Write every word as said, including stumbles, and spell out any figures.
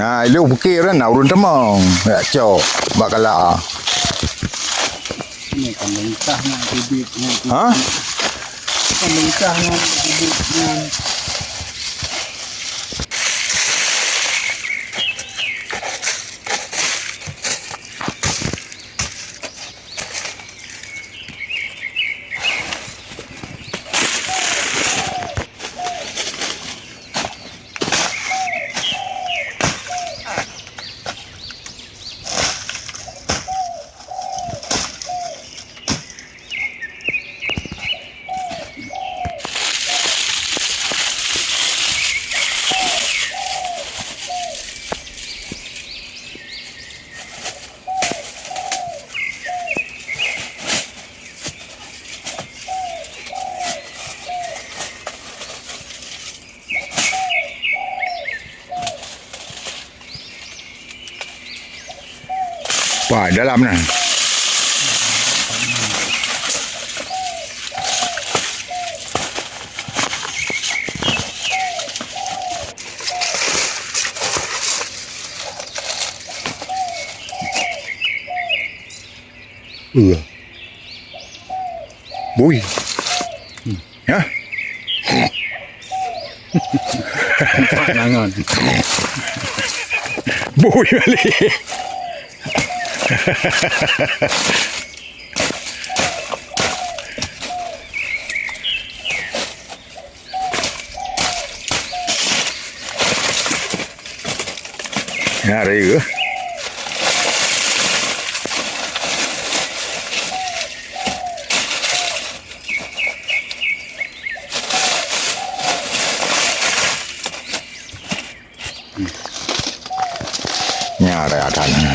Ha, ilong pike ran na ureueng tamong. Ya cok bak kala. Ini kan mentah nak bibit nak. Ha? Kan mentah nak bibit nak. Wah, dalam nah. Iya. Bui. Hah? Nampak nangon. Bui balik. Nyan raya. Nyan raya that.